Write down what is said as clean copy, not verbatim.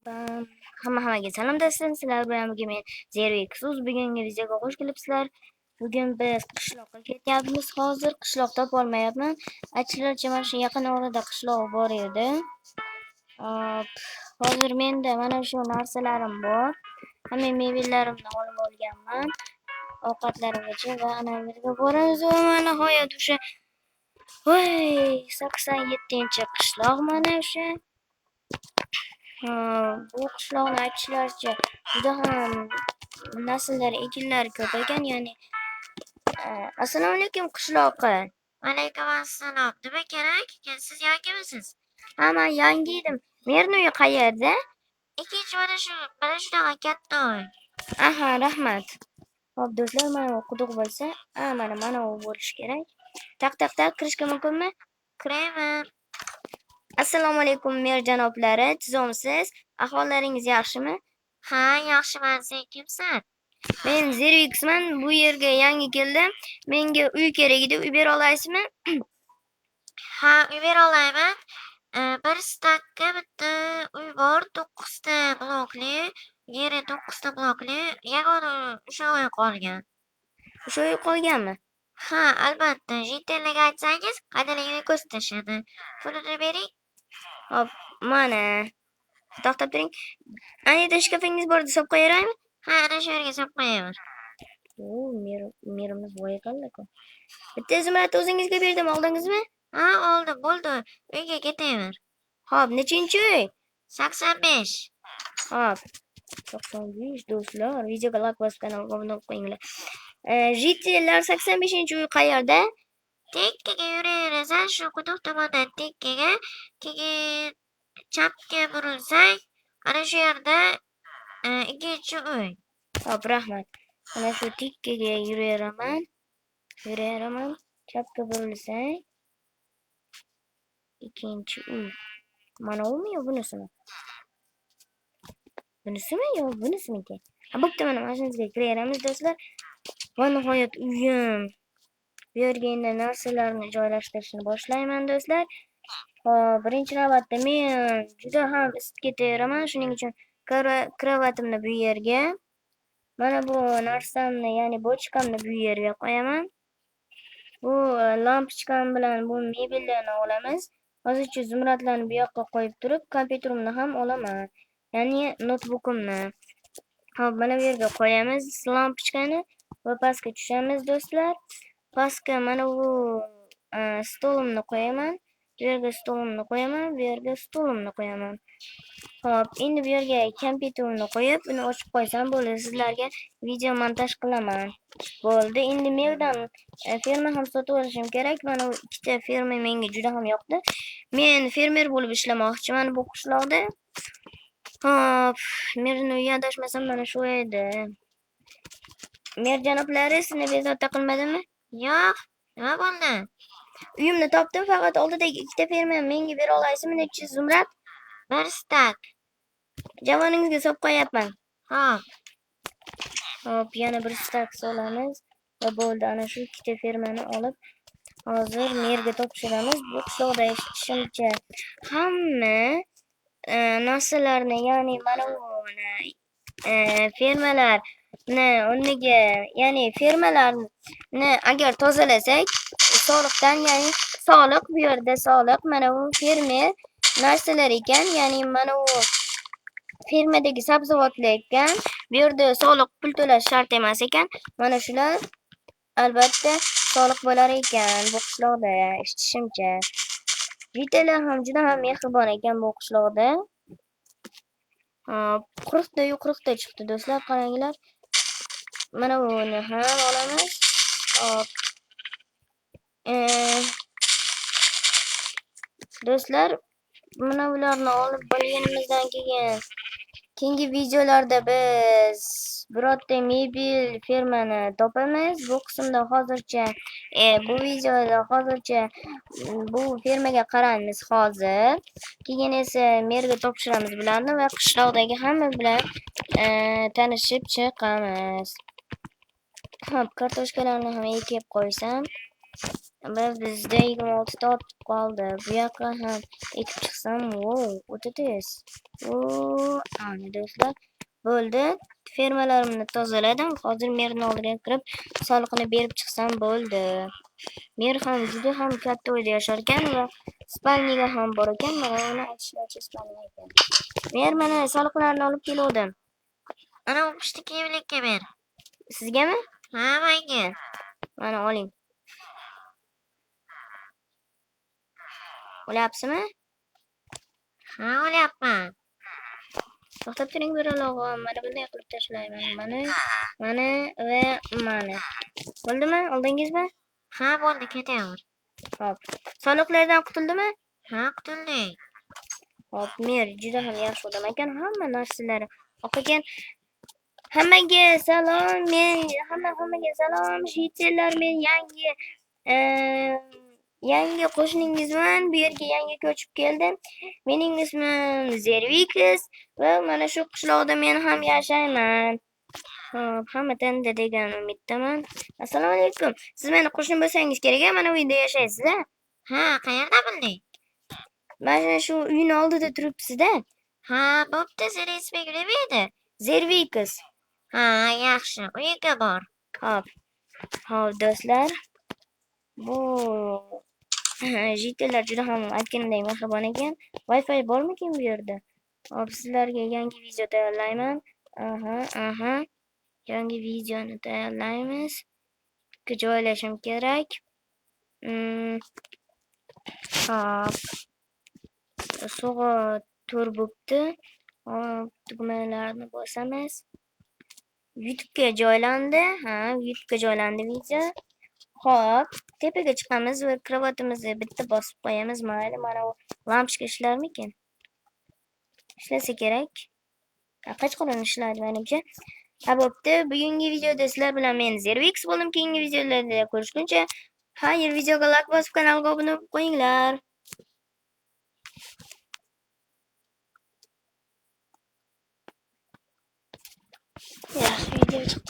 Hamma hammaga salom do'stlar, sizlar bilan bugun men ZeroXuz. Bugungi videoga xush kelibsizlar. Bugun biz qishloqqa ketyapmiz. Hozir qishloq topa olmayapman. Aytishlaricha, mana shu yaqin orada qishloq bor edi. Hop, hozir menda mana shu narsalarim bor. Hamma mebellarimni olib olganman. Ovqatlarimgacha va ana yerga boramiz va mana nihoyat o'sha voy 87-qishloq mana o'sha. Ha, bu qishloqni aytishlaricha juda ham nasllar, ekinlar ko'p ekan, ya'ni assalomu alaykum, qishloqi. Alaykum assalom. Nima kerak? Siz yangimisiz? Ha, man yangi edim. Merni uyi qayerda? Ikkinchi mana shu, mana shunaqa katta uy. Aha, rahmat. Hop, do'stlar, mana bu quduq bo'lsa, a, mana u bo'lishi kerak. Taq taq taq, kirishga mumkinmi? Kiraymi? Assalomu alaykum, mer janoblari, tuzukmisiz? Ahvollaringiz yaxshimi? Ha, yaxshiman. Sen kimsan? Men ZeroXman, bu yerga yangi keldim. Menga uy kerak edi, uy bera olasizmi? Ha, uy bera olaman. Bir stakka bitta uy bor, 9 ta blokli, yeri 9 ta blokli, yagona o'sha uy qolgan. O'sha uy qolganmi? Ha, albatta. Jitellarga aytsangiz, qayerdaligini ko'rsatishadi. Pulini bering. Hop, mana. To'xtab turing. Ana yerda shkafingiz bor, solib qo'yaveraymi? Ha, ana shu yerga solib qo'yaver. O, merimiz voy ekanlar-ku. Bitta zumradni o'zingizga berdim, oldingizmi? Ha, oldim, bo'ldi. Uyga ketaver. Hop, nechinchi uy? 85. Hop. 95, do'stlar, videoga like bosib, kanalga obuna bo'lib qo'yinglar. Jitellar, 85-uy qayerda? Tekkaga yuraverasan, shu quduq tomondan tekkaga, keyin chapga burilsang, ana shu yerda ikkinchi uy. Hop, rahmat. Mana shu tekkaga yuraveraman. Yuraveraman. Chapga burilsang, ikkinchi uy. Mana umi yo bunisimi? Bunisimi yo bunisimikin? Ha, bo'pti, mana shunisiga kiraveramiz, do'stlar. Va nihoyat uyim. Bu yerga endi narsalarni joylashtirishni boshlayman, do'stlar. Hop, birinchi navbatda men juda ham isib ketaveraman, shuning uchun krovatimni bu yerga, mana bu narsamni, ya'ni bochkamni bu yerga qo'yaman. Bu lampochkam bilan bu mebellarni olamiz. Hozircha zumradlarni bu yoqqa qo'yib turib, kompyuterimni ham olaman. Ya'ni notebookimni. Hop, mana bu yerga qo'yamiz lampochkani va pastga tushamiz, do'stlar. Pastga mana bu stolimni qo'yaman. Bu yerga stolimni qo'yaman, bu yerga stolimni qo'yaman. Hop, endi bu yerga kompyuterimni qo'yib, uni ochib qo'ysam bo'ldi. Sizlarga video montaj qilaman. Bo'ldi. Endi merdan ferma ham sotib olishim kerak. Mana bu ikkita ferma menga juda ham yoqdi. Men fermer bo'lib ishlamoqchiman bu qishloqda. Hop, merni uyi adashmasam mana shu edi. Mer janoblari, sizni bezovta qilmadimmi? Yo'q, nima bo'ldi? Uyimni topdim, faqat oldidagi ikkita ferma menga bera olasizmi? Nechi zumrad? Bir stak. Javoningizga solib qo'yapman. Hop. Hop, yana bir stak solamiz va bo'ldi. Ana shu ikkita fermani olib, hozir merga topshiramiz. Bu qishloqda eshitishimcha hamma narsalarni, ya'ni mana bu mana fermalarni o'rniga, ya'ni fermalarni agar tozalasak, soliqdan, ya'ni soliq bu yerda soliq, mana bu fermer narsalar ekan, ya'ni mana bu fermadagi sabzavotlar ekan. Bu yerda soliq pul to'lash shart emas ekan. Mana shular albatta soliq bo'lar ekan bu qishloqda eshitishimcha. Jitellar ham juda ham mehribon ekan bu qishloqda. Hop, 40 tayu 40 ta chiqdi, do'stlar, qaranglar. Mana buni ham olamiz. Hop. Do'stlar, mana bularni olib bo'lganimizdan keyin keyingi videolarda biz birorta mebel fermani topamiz. Bu qismda hozircha, bu videoda hozircha bu fermaga qaraymiz hozir. Keyin esa merga topshiramiz bularni va qishloqdagi hamma bilan tanishib chiqamiz. Hop, kartoshkalarni ham ekib qo'ysam. Va bizda 26 ta ortib qoldi. Bu yoqqa ham ekib chiqsam, wow, o'ta tez. O, ana do'stlar, bo'ldi. Fermalarimni tozaladim. Hozir merni oldiga kirib, soliqni berib chiqsam bo'ldi. Mer ham juda ham katta uyda yashar ekan va spalniga ham bor ekan. Mana uni aytishlaricha spalniga ekan. Mer, mana soliqlarni olib keluvdim. Ana u pushti kiyimlikka ber. Sizgami? Ha, menga. Mana oling. Olyapsizmi? Ha, olyapman. To'xtab turing bir og'am. Mana bunday qilib tashlayman. Mana, mana va mana. Bo'ldimi? Oldingizmi? Ha, bo'ldi, ketaver. Xo'p. Soliqlardan qutuldimi? Ha, qutuldik. Xo'p, mer juda ham yaxshi odam ekan, hamma narsalari oq ekan. Hammaga salom, men hammaga salom, shitellar, men yangi qo'shningizman. Bu yerga yangi ko'chib keldim. Mening ismim Zervikis va mana shu qishloqda men ham yashayman. Xo'p, hamma tanda degan umiddaman. Assalomu alaykum. Siz meni qo'shnim bo'lsangiz kerak, a? Mana bu uyda yashaysiz-a? Ha, qayerda bilding? Mana shu uyning oldida turibsiz-da. Ha, bo'pti, seni isming nima edi? Zervikis. Ha, yaxshi, uyingga bor. Xo'p. Xo'p, do'stlar. Bu jitellar juda ham aytganimdek mehribon ekan. Wi-Fi bormikin bu yerda? Xo'p, sizlarga yangi video tayyorlayman. Aha, aha. Yangi videoni tayyorlaymiz. Joylashim kerak. Xo'p. So'g'a to'r bo'pti. Xo'p, tugmalarni bosamiz. YouTube'ga joylandi. Ha, YouTube'ga joylandi video. Xo'p, tepaga chiqamiz va krovatimizni bitta bosib qo'yamiz. Mayli, mana bu lampochka ishlarmikin? Ishlasa kerak. Ha, qachon ishlaydi menimcha. Ha, bo'pti. Bugungi videoda sizlar bilan men Zervix bo'ldim. Keyingi videolarda ko'rishguncha, xayr, videoga like bosib kanalga obuna bo'lib qo'yinglar. Yaxshi video chiqdi.